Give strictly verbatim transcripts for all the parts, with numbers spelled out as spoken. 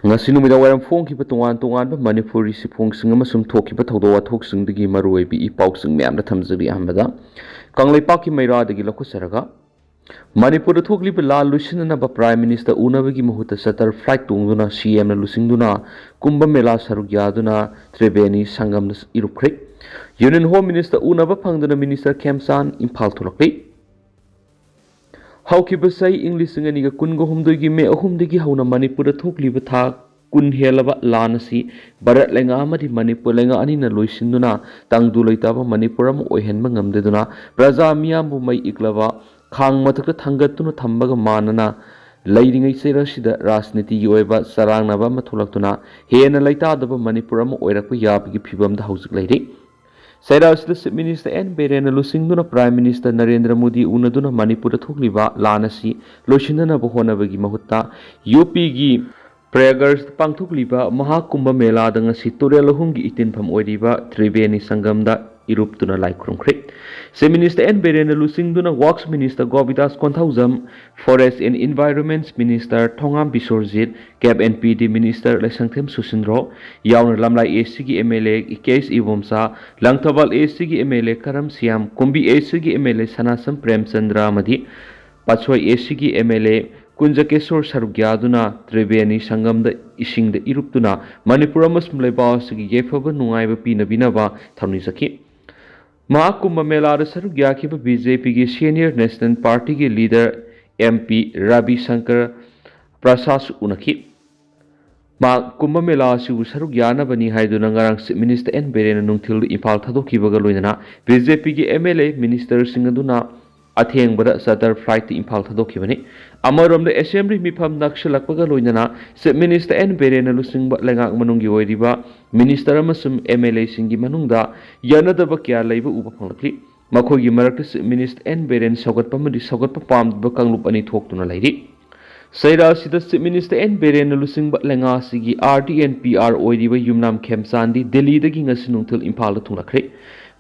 ꯉꯁꯤ ꯅꯨꯃꯤꯗꯥꯡ ꯋꯥꯏꯔꯝ ꯐꯣꯡꯈꯤꯕ ꯇꯣꯉꯥꯟ ꯇꯣꯉꯥꯟꯕ ꯃꯅꯤꯄꯨꯔꯤ ꯁꯤꯐꯣꯡꯁꯤꯡ ꯑꯃꯁꯨꯡ ꯊꯣꯛꯈꯤꯕ ꯊꯧꯗꯣꯛ ꯋꯥꯊꯣꯛꯁꯤꯡꯗꯒꯤ ꯃꯔꯨꯑꯣꯏꯕ ꯏ ꯄꯥꯎꯁꯤꯡ ꯃꯌꯥꯝꯗ ꯊꯝꯖꯔꯤ꯫ ꯑꯍꯥꯟꯕꯗ ꯀꯪꯂꯩꯄꯥꯛꯀꯤ ꯃꯩꯔꯥꯗꯒꯤ ꯂꯧꯈꯠꯆꯔꯒ, ꯃꯅꯤꯄꯨꯔꯗ ꯊꯣꯛꯂꯤꯕ ꯂꯥꯟ ꯂꯣꯏꯁꯤꯟꯅꯅꯕ Prime Minister ꯎꯅꯕꯒꯤ ꯃꯍꯨꯠꯇ charter flight ꯇꯣꯡꯗꯨꯅ CMꯅ ꯂꯨꯆꯤꯡꯗꯨꯅ ꯀꯨꯝꯚ ꯃꯦꯂꯥ ꯁꯔꯨꯛ ꯌꯥꯗꯨꯅ ꯇ꯭ꯔꯤꯕꯦꯅꯤ ꯁꯪꯒꯝꯗ ꯏꯔꯨꯞꯈ꯭ꯔꯦ꯫ Union Home Minister ꯎꯅꯕ ꯐꯪꯗꯅ Minister ꯈꯦꯝꯆꯥꯟ ꯏꯝꯐꯥꯜ ꯊꯣꯛꯂꯛꯂꯤ꯫ ꯍꯧꯈꯤꯕ ꯆꯍꯤ ꯏꯪ ꯂꯤꯁꯤꯡ ꯑꯅꯤꯒ ꯀꯨꯟꯒ ꯍꯨꯝꯗꯣꯏꯒꯤ ꯃꯦ ꯑꯍꯨꯝꯗꯒꯤ ꯍꯧꯅ ꯃꯅꯤꯄꯨꯔꯗ ꯊꯣꯛꯂꯤꯕ ꯊꯥ ꯀꯨꯟ ꯍꯦꯜꯂꯕ ꯂꯥꯟ ꯑꯁꯤ ꯚꯥꯔꯠ ꯂꯩꯉꯥꯛ ꯑꯃꯗꯤ ꯃꯅꯤꯄꯨꯔ ꯂꯩꯉꯥꯛ ꯑꯅꯤꯅ ꯂꯣꯏꯁꯤꯟꯗꯨꯅ ꯇꯪꯗꯨ ꯂꯩꯇꯥꯕ ꯃꯅꯤꯄꯨꯔ ꯑꯃ ꯑꯣꯏꯍꯟꯕ ꯉꯝꯗꯗꯨꯅ ꯄ꯭ꯔꯖꯥ ꯃꯤꯌꯥꯝꯕꯨ ꯃꯩ ꯏꯛꯂꯕ ꯈꯥꯡ ꯃꯊꯛꯇ ꯊꯥꯡꯒꯠꯇꯨꯅ ꯊꯝꯕꯒ ꯃꯥꯟꯅꯅ ꯂꯩꯔꯤꯉꯩ ꯆꯩꯔꯛꯁꯤꯗ ꯔꯥꯖꯅꯤꯇꯤꯒꯤ ꯑꯣꯏꯕ ꯆꯔꯥꯡꯅꯕ ꯑꯃ ꯊꯣꯛꯂꯛꯇꯨꯅ ꯍꯦꯟꯅ ꯂꯩꯇꯥꯗꯕ ꯃꯅꯤꯄꯨꯔ ꯑꯃ ꯑꯣꯏꯔꯛꯄ ꯌꯥꯕꯒꯤ ꯐꯤꯕꯝꯗ ꯍꯧꯖꯤꯛ ꯂꯩꯔꯤ꯫ ꯆꯩꯔꯥꯛ ꯑꯁꯤꯗ Chief Minister ꯑꯦꯟ ꯕꯤꯔꯦꯟꯅ ꯂꯨꯆꯤꯡꯗꯨꯅ Prime Minister ꯅꯔꯦꯟꯗ꯭ꯔ ꯃꯣꯗꯤ ꯎꯅꯗꯨꯅ ꯃꯅꯤꯄꯨꯔꯗ ꯊꯣꯛꯂꯤꯕ ꯂꯥꯟ ꯑꯁꯤ ꯂꯣꯏꯁꯤꯟꯅꯅꯕ ꯍꯣꯠꯅꯕꯒꯤ ꯃꯍꯨꯠꯇ UPꯒꯤ ꯄ꯭ꯔꯌꯥꯒꯔꯥꯖꯇ ꯄꯥꯡꯊꯣꯛꯂꯤꯕ ꯃꯍꯥꯀꯨꯝꯚ ꯃꯦꯂꯥꯗ ꯉꯁꯤ ꯇꯨꯔꯦꯜ ꯑꯍꯨꯝꯒꯤ ꯏꯇꯤꯟꯐꯝ ꯑꯣꯏꯔꯤꯕ ꯇ꯭ꯔꯤꯕꯦꯅꯤ ꯁꯪꯒꯝꯗ ꯏꯔꯨꯞꯇꯨꯅ ꯂꯥꯏ ꯈꯨꯔꯨꯝꯈ꯭ꯔꯦ꯫ Chief Minister ꯑꯦꯟ ꯕꯤꯔꯦꯟꯅ ꯂꯨꯆꯤꯡꯗꯨꯅ Works Minister Gobindas Konthoujam, Forest and Environment Minister Thongam Biswajit, CAF and P D Minister Leishangthem Susindro ꯌꯥꯎꯅ ꯂꯝꯂꯥꯏ AC ꯒꯤ MLA K S Ibomcha, Langthabal AC ꯒꯤ MLA ꯀꯔꯝ ꯁꯤꯌꯥꯝ, ꯀꯨꯝꯕꯤ AC ꯒꯤ MLA ꯁꯅꯥꯁꯝ ꯄ꯭ꯔꯦꯝꯆꯟꯗ꯭ꯔ ꯑꯃꯗꯤ ꯄꯥꯠꯁꯣꯏ AC ꯒꯤ MLA ꯀꯨꯟꯖꯀꯦꯁꯣꯔ ꯁꯔꯨꯛ ꯌꯥꯗꯨꯅ ꯇ꯭ꯔꯤꯕꯦꯅꯤ ꯁꯪꯒꯝꯗ ꯏꯁꯤꯡꯗ ꯏꯔꯨꯞꯇꯨꯅ ꯃꯅꯤꯄꯨꯔ ꯑꯃꯁꯨꯡ ꯂꯩꯕꯥꯛ ꯑꯁꯤꯒꯤ ꯌꯥꯏꯐꯕ ꯅꯨꯡꯉꯥꯏꯕ ꯄꯤꯅꯕꯤꯅꯕ ꯊꯧꯅꯤꯖꯈꯤ꯫ ꯃꯍꯥꯀꯨꯝꯚ ꯃꯦꯂꯥꯗ ꯁꯔꯨꯛ ꯌꯥꯈꯤꯕ BJPꯒꯤ Senior National Partyꯒꯤ leader MP Ravi Shankar ꯄ꯭ꯔꯁꯥꯗꯁꯨ ꯎꯅꯈꯤ꯫ ꯃꯍꯥꯛ ꯀꯨꯝꯚ ꯃꯦꯂꯥ ꯑꯁꯤꯕꯨ ꯁꯔꯨꯛ ꯌꯥꯅꯕꯅꯤ ꯍꯥꯏꯗꯨꯅ ꯉꯔꯥꯡ Chief Minister ꯑꯦꯟ ꯕꯤꯔꯦꯟꯅ ꯅꯨꯡꯊꯤꯜꯗ ꯏꯝꯐꯥꯜ ꯊꯥꯗꯣꯛꯈꯤꯕꯒ ꯂꯣꯏꯅꯅ BJPꯒꯤ MLA ministerꯁꯤꯡ ꯑꯗꯨꯅ ꯑꯊꯦꯡꯕꯗ charter flightꯇ ꯏꯝꯐꯥꯜ ꯊꯥꯗꯣꯛꯈꯤꯕꯅꯤ꯫ ꯑꯃꯔꯣꯝꯗ Assembly ꯃꯤꯐꯝ ꯅꯛꯁꯤꯜꯂꯛꯄꯒ ꯂꯣꯏꯅꯅ Chief Minister ꯑꯦꯟ ꯕꯤꯔꯦꯟꯅ ꯂꯨꯆꯤꯡꯕ ꯂꯩꯉꯥꯛ ꯃꯅꯨꯡꯒꯤ ꯑꯣꯏꯔꯤꯕ minister ꯑꯃꯁꯨꯡ MLAꯁꯤꯡꯒꯤ ꯃꯅꯨꯡꯗ ꯌꯥꯅꯗꯕ ꯀꯌꯥ ꯂꯩꯕ ꯎꯕ ꯐꯪꯂꯛꯂꯤ꯫ ꯃꯈꯣꯏꯒꯤ ꯃꯔꯛꯇ Chief Minister ꯑꯦꯟ ꯕꯤꯔꯦꯟ ꯁꯧꯒꯠꯄ ꯑꯃꯗꯤ ꯁꯧꯒꯠꯄ ꯄꯥꯝꯗꯕ ꯀꯥꯡꯂꯨꯞ ꯑꯅꯤ ꯊꯣꯛꯇꯨꯅ ꯂꯩꯔꯤ꯫ ꯆꯩꯔꯥꯛ ꯑꯁꯤꯗ Chief Minister ꯑꯦꯟ ꯕꯤꯔꯦꯟꯅ ꯂꯨꯆꯤꯡꯕ ꯂꯩꯉꯥꯛ ꯑꯁꯤꯒꯤ RD and PR ꯑꯣꯏꯔꯤꯕ ꯌꯨꯝꯅꯥꯝ ꯈꯦꯝꯆꯥꯟꯗꯤ ꯗꯤꯜꯂꯤꯗꯒꯤ ꯉꯁꯤ ꯅꯨꯡꯊꯤꯜ ꯏꯝꯐꯥꯜꯗ ꯊꯨꯡꯂꯛꯈ꯭ꯔꯦ꯫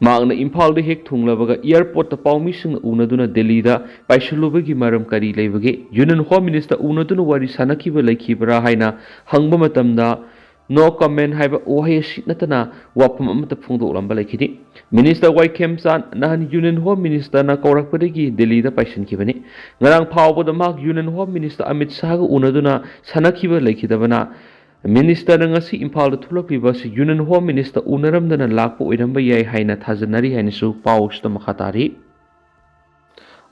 ꯃꯍꯥꯛꯅ ꯏꯝꯐꯥꯜꯗ ꯍꯦꯛ ꯊꯨꯡꯂꯕꯒ ꯑꯦꯌꯔꯄꯣꯔꯠꯇ ꯄꯥꯎꯃꯤꯁꯤꯡꯅ ꯎꯅꯗꯨꯅ ꯗꯦꯜꯂꯤꯗ ꯄꯥꯏꯁꯤꯜꯂꯨꯕꯒꯤ ꯃꯔꯝ ꯀꯔꯤ ꯂꯩꯕꯒꯦ? ꯌꯨꯅꯤꯌꯟ ꯍꯣꯝ ꯃꯤꯅꯤꯁꯇꯔ ꯎꯅꯗꯨꯅ ꯋꯥꯔꯤ ꯁꯥꯟꯅꯈꯤꯕ ꯂꯩꯈꯤꯕ꯭ꯔꯥ ꯍꯥꯏꯅ ꯍꯪꯕ ꯃꯇꯝꯗ "No comment" ꯍꯥꯏꯕ ꯋꯥꯍꯩ ꯑꯁꯤ ꯅꯠꯇꯅ ꯋꯥꯐꯝ ꯑꯃꯠꯇ ꯐꯣꯡꯗꯣꯛꯂꯝꯕ ꯂꯩꯈꯤꯗꯦ꯫ ꯃꯤꯅꯤꯁꯇꯔ ꯋꯥꯏ ꯈꯦꯝꯆꯥꯟ ꯅꯍꯥꯟ ꯌꯨꯅꯤꯌꯟ ꯍꯣꯝ ꯃꯤꯅꯤꯁꯇꯔꯅ ꯀꯧꯔꯛꯄꯗꯒꯤ ꯗꯦꯜꯂꯤꯗ ꯄꯥꯏꯁꯤꯟꯈꯤꯕꯅꯤ꯫ ꯉꯔꯥꯡ ꯐꯥꯎꯕꯗ ꯃꯍꯥꯛ ꯌꯨꯅꯤꯌꯟ ꯍꯣꯝ ꯃꯤꯅꯤꯁꯇꯔ ꯑꯃꯤꯠ ꯁꯥꯍꯒ ꯎꯅꯗꯨꯅ ꯁꯥꯟꯅꯈꯤꯕ ꯂꯩꯈꯤꯗꯕꯅ ꯃꯤꯅꯤꯁꯇꯔꯅ ꯉꯁꯤ ꯏꯝꯐꯥꯜꯗ ꯊꯣꯛꯂꯛꯂꯤꯕ ꯑꯁꯤ ꯌꯨꯅꯤꯌꯟ ꯍꯣꯝ ꯃꯤꯅꯤꯁꯇꯔ ꯎꯅꯔꯝꯗꯅ ꯂꯥꯛꯄ ꯑꯣꯏꯔꯝꯕ ꯌꯥꯏ ꯍꯥꯏꯅ ꯊꯥꯖꯅꯔꯤ ꯍꯥꯏꯅꯁꯨ ꯄꯥꯎ ꯑꯁꯤꯗ ꯃꯈꯥ ꯇꯥꯔꯤ꯫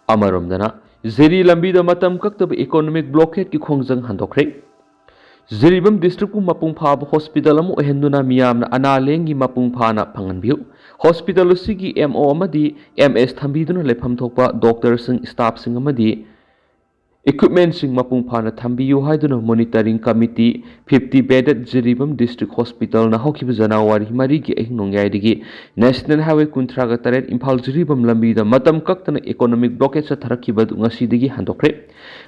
ꯑꯃꯔꯣꯝꯗꯅ, ꯖꯤꯔꯤ ꯂꯝꯕꯤꯗ ꯃꯇꯝ ꯀꯛꯇꯕ ꯏꯀꯣꯅꯣꯃꯤꯛ ꯕ꯭ꯂꯣꯀꯦꯠꯀꯤ ꯈꯣꯡꯖꯪ ꯍꯟꯗꯣꯛꯈ꯭ꯔꯦ꯫ ꯖꯤꯔꯤꯕꯥꯝ ꯗꯤꯁꯇ꯭ꯔꯤꯛꯄꯨ ꯃꯄꯨꯡ ꯐꯥꯕ ꯍꯣꯁꯄꯤꯇꯥꯜ ꯑꯃ ꯑꯣꯏꯍꯟꯗꯨꯅ ꯃꯤꯌꯥꯝꯅ ꯑꯅꯥ ꯂꯥꯌꯦꯡꯒꯤ ꯃꯄꯨꯡ ꯐꯥꯅ ꯐꯪꯍꯟꯕꯤꯌꯨ꯫ ꯍꯣꯁꯄꯤꯇꯥꯜ ꯑꯁꯤꯒꯤ ꯑꯦꯝ ꯑꯣ ꯑꯃꯗꯤ ꯑꯦꯝ ꯑꯦꯁ ꯊꯝꯕꯤꯗꯨꯅ ꯂꯩꯐꯝ ꯊꯣꯛꯄ ꯗꯣꯛꯇꯔꯁꯤꯡ, ꯁ꯭ꯇꯥꯐꯁꯤꯡ ꯑꯃꯗꯤ ꯏꯀ꯭ꯋꯤꯞꯃꯦꯟꯁꯤꯡ ꯃꯄꯨꯡ ꯐꯥꯅ ꯊꯝꯕꯤꯌꯨ ꯍꯥꯏꯗꯨꯅ monitoring committee, fifty bedded Jiribam district ꯍꯣꯁꯄꯤꯇꯥꯜꯅ ꯍꯧꯈꯤꯕ ꯖꯅꯋꯥꯔꯤ ꯃꯔꯤꯒꯤ ꯑꯍꯤꯡ ꯅꯣꯡꯌꯥꯏꯗꯒꯤ ꯅꯦꯁꯅꯦꯜ ꯍꯥꯏꯋꯦ ꯀꯨꯟꯊ꯭ꯔꯥꯒ ꯇꯔꯦꯠ ꯏꯝꯐꯥꯜ ꯖꯤꯔꯤꯕꯥꯝ ꯂꯝꯕꯤꯗ ꯃꯇꯝ ꯀꯛꯇꯅ ꯏꯀꯣꯅꯣꯃꯤꯛ ꯕ꯭ꯂꯣꯀꯦꯠ ꯆꯠꯊꯔꯛꯈꯤꯕ ꯑꯗꯨ ꯉꯁꯤꯗꯒꯤ ꯍꯟꯗꯣꯛꯈ꯭ꯔꯦ꯫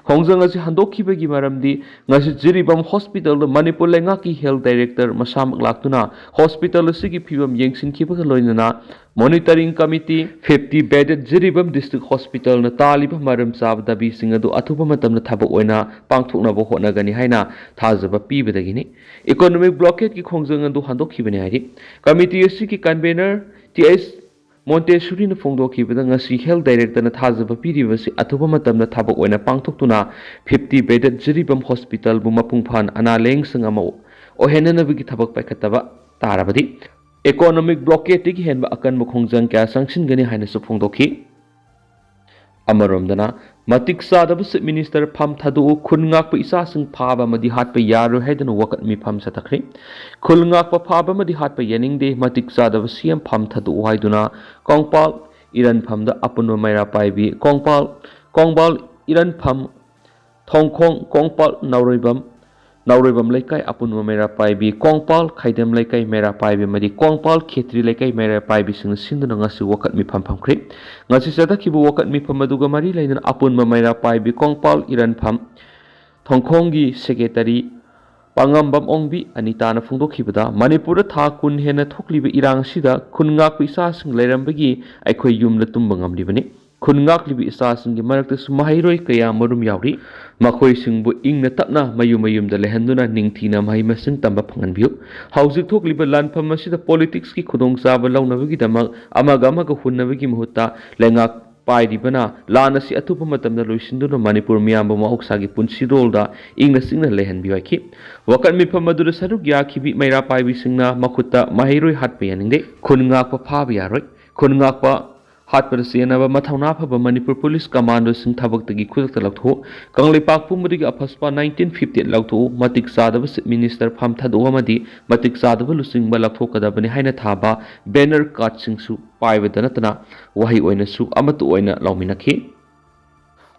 ꯈꯣꯡꯖꯪ ꯑꯁꯤ ꯍꯟꯗꯣꯛꯈꯤꯕꯒꯤ ꯃꯔꯝꯗꯤ ꯉꯁꯤ ꯖꯤꯔꯤꯕꯥꯝ ꯍꯣꯁꯄꯤꯇꯥꯜꯗ ꯃꯅꯤꯄꯨꯔ ꯂꯩꯉꯥꯛꯀꯤ ꯍꯦꯜꯊ ꯗꯥꯏꯔꯦꯛꯇꯔ ꯃꯁꯥꯃꯛ ꯂꯥꯛꯇꯨꯅ ꯍꯣꯁꯄꯤꯇꯥꯜ ꯑꯁꯤꯒꯤ ꯐꯤꯕꯝ ꯌꯦꯡꯁꯤꯟꯈꯤꯕꯒ ꯂꯣꯏꯅꯅ monitoring committee, fifty bedded Jiribam district ꯍꯣꯁꯄꯤꯇꯥꯜꯅ ꯇꯥꯜꯂꯤꯕ ꯃꯔꯝ ꯆꯥꯕ ꯗꯥꯕꯤꯁꯤꯡ ꯑꯗꯨ ꯑꯊꯨꯕ ꯃꯇꯝꯗ ꯊꯕꯛ ꯑꯣꯏꯅ ꯄꯥꯡꯊꯣꯛꯅꯕ ꯍꯣꯠꯅꯒꯅꯤ ꯍꯥꯏꯅ ꯊꯥꯖꯕ ꯄꯤꯕꯗꯒꯤꯅꯤ꯫ ꯏꯀꯣꯅꯣꯃꯤꯛ ꯕ꯭ꯂꯣꯀꯦꯠꯀꯤ ꯈꯣꯡꯖꯪ ꯑꯗꯨ ꯍꯟꯗꯣꯛꯈꯤꯕꯅꯤ ꯍꯥꯏꯔꯤ꯫ ꯀꯃꯤꯇꯤ ꯑꯁꯤꯒꯤ ꯀꯟꯚꯦꯅꯔ ꯇꯤ ꯑꯩꯆ ꯃꯣꯟꯇꯦꯁꯨꯔꯤꯅ ꯐꯣꯡꯗꯣꯛꯈꯤꯕꯗ ꯉꯁꯤ ꯍꯦꯜꯊ ꯗꯥꯏꯔꯦꯛꯇꯔꯅ ꯊꯥꯖꯕ ꯄꯤꯔꯤꯕꯁꯤ ꯑꯊꯨꯕ ꯃꯇꯝꯗ ꯊꯕꯛ ꯑꯣꯏꯅ ꯄꯥꯡꯊꯣꯛꯇꯨꯅ ꯐꯤꯐꯇꯤ ꯕꯦꯗꯦꯗ ꯖꯤꯔꯤꯕꯥꯝ ꯍꯣꯁꯄꯤꯇꯥꯜꯕꯨ ꯃꯄꯨꯡ ꯐꯥꯅ ꯑꯅꯥ ꯂꯥꯌꯦꯡꯁꯪ ꯑꯃ ꯑꯣꯏꯍꯟꯅꯅꯕꯒꯤ ꯊꯕꯛ ꯄꯥꯏꯈꯠꯇꯕ ꯇꯥꯔꯕꯗꯤ ꯏꯀꯣꯅꯣꯃꯤꯛ ꯕ꯭ꯂꯣꯀꯦꯠꯇꯒꯤ ꯍꯦꯟꯕ ꯑꯀꯟꯕ ꯈꯣꯡꯖꯪ ꯀꯌꯥ ꯆꯪꯁꯤꯟꯒꯅꯤ ꯍꯥꯏꯅꯁꯨ ꯐꯣꯡꯗꯣꯛꯈꯤ꯫ ꯑꯃꯔꯣꯝꯗꯅ, ꯃꯇꯤꯛ ꯆꯥꯗꯕ ꯆꯤꯐ ꯃꯤꯅꯤꯁꯇꯔ ꯐꯝ ꯊꯥꯗꯣꯛꯎ, ꯈꯨꯟ ꯉꯥꯛꯄ ꯏꯆꯥꯁꯤꯡ ꯐꯥꯕ ꯑꯃꯗꯤ ꯍꯥꯠꯄ ꯌꯥꯔꯣꯏ ꯍꯥꯏꯗꯨꯅ ꯋꯥꯀꯠ ꯃꯤꯐꯝ ꯆꯠꯊꯈ꯭ꯔꯦ꯫ ꯈꯨꯟ ꯉꯥꯛꯄ ꯐꯥꯕ ꯑꯃꯗꯤ ꯍꯥꯠꯄ ꯌꯥꯅꯤꯡꯗꯦ, ꯃꯇꯤꯛ ꯆꯥꯗꯕ ꯁꯤ ꯑꯦꯝ ꯐꯝ ꯊꯥꯗꯣꯛꯎ ꯍꯥꯏꯗꯨꯅ ꯀꯣꯡꯄꯥꯜ ꯏꯔꯟꯐꯝꯗ ꯑꯄꯨꯟꯕ ꯃꯩꯔꯥ ꯄꯥꯏꯕꯤ ꯀꯣꯡꯄꯥꯜ, ꯀꯣꯡꯕꯥꯜ ꯏꯔꯟꯐꯝ, ꯊꯣꯡꯈꯣꯡ, ꯀꯣꯡꯄꯥꯜ ꯅꯥꯎꯔꯩꯕꯝ, ꯅꯥꯎꯔꯩꯕꯝ ꯂꯩꯀꯥꯏ ꯑꯄꯨꯟꯕ ꯃꯩꯔꯥ ꯄꯥꯏꯕꯤ, ꯀꯣꯡꯄꯥꯜ ꯈꯥꯏꯗꯦꯝ ꯂꯩꯀꯥꯏ ꯃꯩꯔꯥ ꯄꯥꯏꯕꯤ ꯑꯃꯗꯤ ꯀꯣꯡꯄꯥꯜ ꯈꯦꯇ꯭ꯔꯤ ꯂꯩꯀꯥꯏ ꯃꯩꯔꯥ ꯄꯥꯏꯕꯤꯁꯤꯡꯅ ꯁꯤꯟꯗꯨꯅ ꯉꯁꯤ ꯋꯥꯀꯠ ꯃꯤꯐꯝ ꯐꯝꯈ꯭ꯔꯦ꯫ ꯉꯁꯤ ꯆꯠꯊꯈꯤꯕ ꯋꯥꯀꯠ ꯃꯤꯐꯝ ꯑꯗꯨꯒ ꯃꯔꯤ ꯂꯩꯅꯅ ꯑꯄꯨꯟꯕ ꯃꯩꯔꯥ ꯄꯥꯏꯕꯤ ꯀꯣꯡꯄꯥꯜ ꯏꯔꯟꯐꯝ ꯊꯣꯡꯈꯣꯡꯒꯤ ꯁꯦꯀ꯭ꯔꯦꯇꯔꯤ ꯄꯥꯉꯝꯕꯝ ꯑꯣꯡꯕꯤ ꯑꯅꯤꯇꯥꯅ ꯐꯣꯡꯗꯣꯛꯈꯤꯕꯗ, ꯃꯅꯤꯄꯨꯔꯗ ꯊꯥ ꯀꯨꯟ ꯍꯦꯟꯅ ꯊꯣꯛꯂꯤꯕ ꯏꯔꯥꯡ ꯑꯁꯤꯗ ꯈꯨꯟ ꯉꯥꯛꯄ ꯏꯆꯥꯁꯤꯡ ꯂꯩꯔꯝꯕꯒꯤ ꯑꯩꯈꯣꯏ ꯌꯨꯝꯗ ꯇꯨꯝꯕ ꯉꯝꯂꯤꯕꯅꯤ꯫ ꯈꯨꯟ ꯉꯥꯛꯂꯤꯕ ꯏꯆꯥꯁꯤꯡꯒꯤ ꯃꯔꯛꯇꯁꯨ ꯃꯍꯩꯔꯣꯏ ꯀꯌꯥ ꯃꯔꯨꯝ ꯌꯥꯎꯔꯤ꯫ ꯃꯈꯣꯏꯁꯤꯡꯕꯨ ꯏꯪꯅ ꯇꯞꯅ ꯃꯌꯨꯝ ꯃꯌꯨꯝꯗ ꯂꯩꯍꯟꯗꯨꯅ ꯅꯤꯡꯊꯤꯅ ꯃꯍꯩ ꯃꯁꯤꯡ ꯇꯝꯕ ꯐꯪꯍꯟꯕꯤꯌꯨ꯫ ꯍꯧꯖꯤꯛ ꯊꯣꯛꯂꯤꯕ ꯂꯥꯟꯐꯝ ꯑꯁꯤꯗ politics ꯀꯤ ꯈꯨꯗꯣꯡꯆꯥꯕ ꯂꯧꯅꯕꯒꯤꯗꯃꯛ ꯑꯃꯒ ꯑꯃꯒ ꯍꯨꯟꯅꯕꯒꯤ ꯃꯍꯨꯠꯇ ꯂꯩꯉꯥꯛ ꯄꯥꯏꯔꯤꯕꯅ ꯂꯥꯟ ꯑꯁꯤ ꯑꯊꯨꯕ ꯃꯇꯝꯗ ꯂꯣꯏꯁꯤꯟꯗꯨꯅ ꯃꯅꯤꯄꯨꯔ ꯃꯤꯌꯥꯝꯕꯨ ꯃꯍꯧꯁꯥꯒꯤ ꯄꯨꯟꯁꯤꯔꯣꯜꯗ ꯏꯪꯅ ꯆꯤꯛꯅ ꯂꯩꯍꯟꯕꯤꯌꯨ ꯍꯥꯏꯈꯤ꯫ ꯋꯥꯀꯠ ꯃꯤꯐꯝ ꯑꯗꯨꯗ ꯁꯔꯨꯛ ꯌꯥꯈꯤꯕꯤ ꯃꯩꯔꯥ ꯄꯥꯏꯕꯤꯁꯤꯡꯅ ꯃꯈꯨꯠꯇ ꯃꯍꯩꯔꯣꯏ ꯍꯥꯠꯄ ꯌꯥꯅꯤꯡꯗꯦ, ꯈꯨꯟ ꯉꯥꯛꯄ ꯐꯥꯕ ꯌꯥꯔꯣꯏ, ꯈꯨꯟ ꯉꯥꯛꯄ ꯍꯥꯠꯄꯗ ꯆꯦꯟꯅꯕ ꯃꯊꯧꯅꯥ ꯐꯕ ꯃꯅꯤꯄꯨꯔ police commandoꯁꯤꯡ ꯊꯕꯛꯇꯒꯤ ꯈꯨꯗꯛꯇ ꯂꯧꯊꯣꯛꯎ꯫ ꯀꯪꯂꯩꯄꯥꯛ ꯄꯨꯝꯕꯗꯒꯤ ꯑꯐꯁꯄꯥ nineteen fifty-eight ꯂꯧꯊꯣꯛꯎ꯫ ꯃꯇꯤꯛ ꯆꯥꯗꯕ Chief Minister ꯐꯝ ꯊꯥꯗꯣꯛꯎ ꯑꯃꯗꯤ ꯃꯇꯤꯛ ꯆꯥꯗꯕ ꯂꯨꯆꯤꯡꯕ ꯂꯧꯊꯣꯛꯀꯗꯕꯅꯤ ꯍꯥꯏꯅ ꯊꯥꯕ banner cardꯁꯤꯡꯁꯨ ꯄꯥꯏꯕꯗ ꯅꯠꯇꯅ ꯋꯥꯍꯩ ꯑꯣꯏꯅꯁꯨ ꯑꯃꯠꯇ ꯑꯣꯏꯅ ꯂꯧꯃꯤꯟꯅꯈꯤ꯫